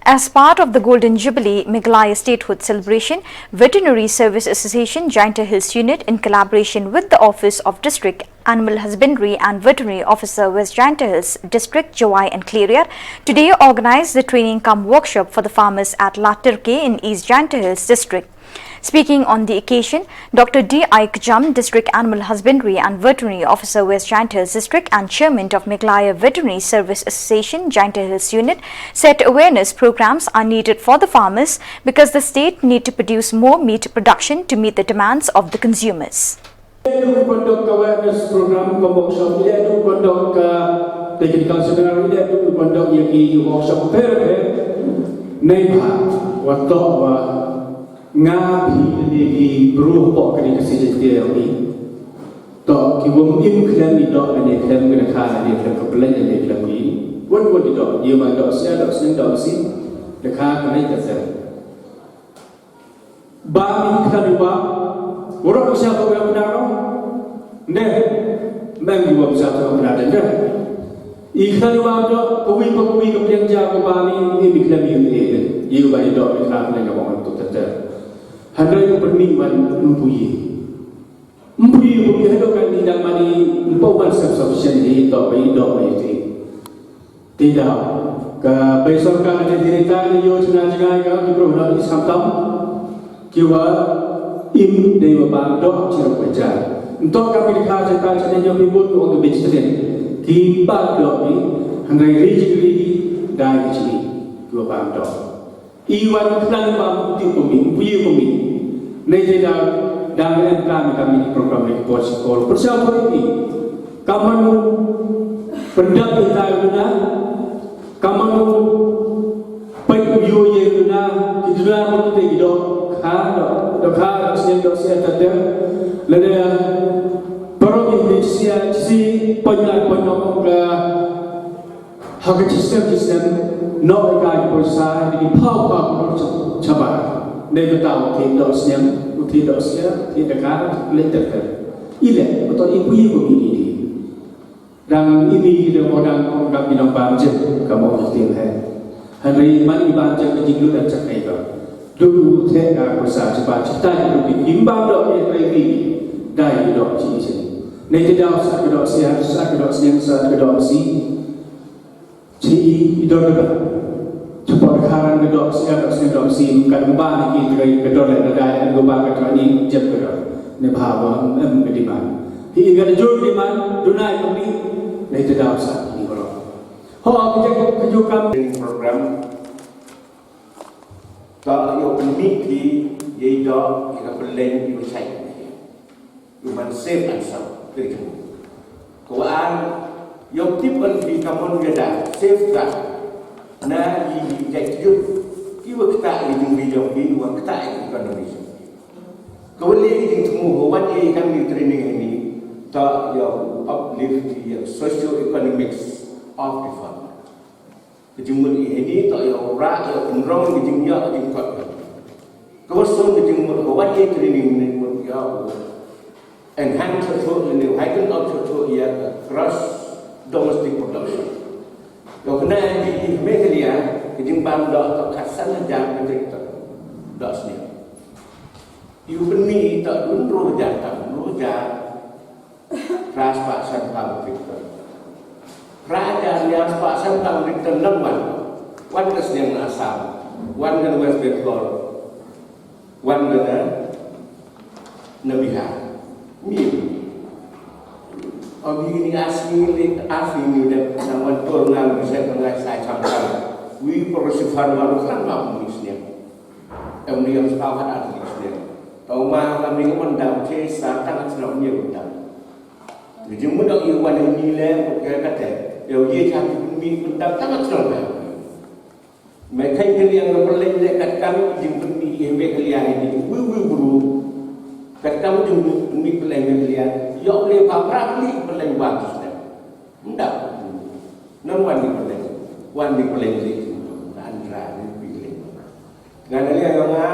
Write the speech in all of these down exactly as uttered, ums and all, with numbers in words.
As part of the Golden Jubilee Meghalaya Statehood Celebration, Veterinary Service Association Jaintia Hills Unit, in collaboration with the Office of District Animal Husbandry and Veterinary Officer, West Jaintia Hills District, Jowai and Khliehriat, today organized the training cum workshop for the farmers at Latirke in East Jaintia Hills District. Speaking on the occasion, Doctor D I Kjam, District Animal Husbandry and Veterinary Officer, West Jaintia Hills District, and Chairman of Meghalaya Veterinary Service Association, Jaintia Hills Unit, said awareness programs are needed for the farmers because the state need to produce more meat production to meet the demands of the consumers. Ïa duh ban conduct awareness program kum workshop, ïa duh ban conduct ka technical seminar, ïa duh ban conduct ïa ki workshop pher pher. Neibhah wat toh wa nga phi ne ki bru hapoh kane ka sijil te ïa ki. Toh ki wym im khlem i doh ne khlem ka dkha ne khlem ka pleng ne khlem ki. Wan wan i doh, ïa ma doh sia doh sning doh si. Dkha ka ne ka seng. Ba mi khlem i ba. Warok sha ko yang benar no. Ne. Mem i wym sha ko benar ne. I khlem i ba doh, kawi kawi ka pliang ja ko ba mi, mi khlem i ne. I ba i doh i khlem ne ka ba tu tete. Hynrei u pynmih wan ym pu ïa. Ym pu ïa kum ïa haduh kan i dang mani ym pu wan self sufficient hi to ba i doh ba i ti. Te daw ka bei sorkar ne diri ta ne ïoh chuna jngai ka ki bru na i samtam. Ki wa im dei wa bam doh chi rok ba jar. Ntok ka bi ka jata chana ïoh bi bun wa ka bi chana. Ki ba doh bi hynrei ri jingri dai ka chi ki wa bam doh. I wan khnang ba ym tip kum i, ym pu ïa kum i. Nei te da dang em ka mi ka mini program ni por si kol. Por sa por i. Ka manu pyndap i ta duna. Ka manu peit u ïoh ïa duna. Ki duna ko te ki doh. Kha doh. Doh kha doh sien doh sien ta te. Lada parong i ni sia si peit na peit na ka Ha ka chisnem chisnem, noh ïa ka ki poisa, ïa ki phaw phaw klur cha-, chabar. Dei kata u thied doh snem, u thied doh snem, u thied da ka, u thied leit ter ter. I leh, betul i pui pun ini di. Dang ini kita mau dang kong dang binong bam je, ka mau u thied leh. Hynrei man i bam je ka jinglut dan chak ai ka. Duk u thied ka poisa chabar, chita ki duk ki kim bam doh ïa trei ki. Dai doh chi chi. Nei te dau sa ka doh snem, sa ka doh snem, sa ka doh si. Chi i dor da. Chapoh da kharan ka doh sia doh sia doh sim ka dang ba ni ki ka ka dor da da ka ba ka tra ni jep ka dor. Ne ba wa em ka demand. Hi ka da jur demand dunai ka ni ne te dau sa ni ko. Ho ka jep ka ju kam training program. Ta yo ni ki ye doh ka peleng yo sai. Human safe and sound. Te jong. Ko an yo tip an bi kamon ya da safe ka. Na yi yi ya tiyut. Ki wa kata yi jong bi jong bi wa kata yi economy. Ko le yi jong tmu ho wat yi kam ni training ni. Ta yo uplift the socio economics of the farmer. Ka jingmut i hini to ïa u rah ïa u pynrong ka jingïoh ka jingkot. Ka ba sum ka jingmut ka wat ïa training ne mut ïa u enhance shuh shuh ne u heighten up shuh shuh ïa ka gross domestic production. Ïa u kane i Meghalaya ka jingbam doh ka khatsan hajar metric ton doh snem. Ïa u pynmih i to hynriew hajar ton, hynriew hajar Phra spah san phra metric ton. Phra hajar hynñiew spah san phra metric ton nang wan. Wan ka sniang na Assam. Wan ka na West Bengal. Wan ka na, na Bihar. Mi. Abi ni asli ni asli ni dep nang wan tur nang bisa pengai sai sam sam. Wi porosi farma lu kan ma mi sniang. Em ni yang spah kan asli sniang. Tau ma kami ka mendam che sa tang sniang ni mendam. Jingmut ïa u wan ïa ni le, ka kata. Ïa u ïa cha ki pynmih pyndap tang shnong ka. Me khein ka liang ka pynleng le katkam jingpynmih ïa me ka liang ïa ni. Wi wi bru. Katkam jingpynmih pynleng me ka liang. Ïa u le pha pra pynleng wan tu snem. Ndap. Nang wan ni pynleng. Wan ni pynleng le. Nan ra ni pynleng. Ngan ïa ïa nga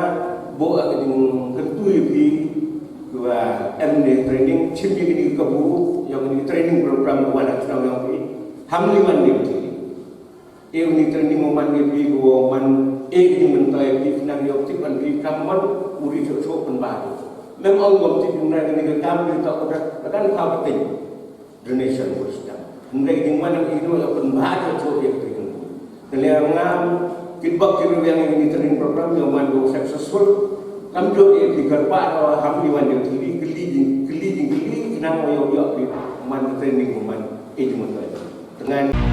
buh ka jingkyntu ïa phi kiba em ne training, chim ïa kine ki kabu, ïa kine ki training program kiba na shnong ïa phi. Ham liwan ne phi. Ïa une u training u man ïa phi, u man ïa phi, mynta ïa phi, khnang ïoh tip ban phi kam man u ri choh choh pynbha. Mem ong bym tip, hynrei kane ka kam dei tang ka dang ka pateng. Donation, u sdang. Hynrei jingman ïa phi u ïoh pynbha choh choh ïa phi. Te lei nga kit bak kit ruh ïa une u training program ïoh man u successful. Kam jur ïa phi kyrpad, ham ïa wan ïa kylli, kylli jing, kylli jing kylli, khnang ïoh ïoh phi man training u man ïa jingmut. Tengah.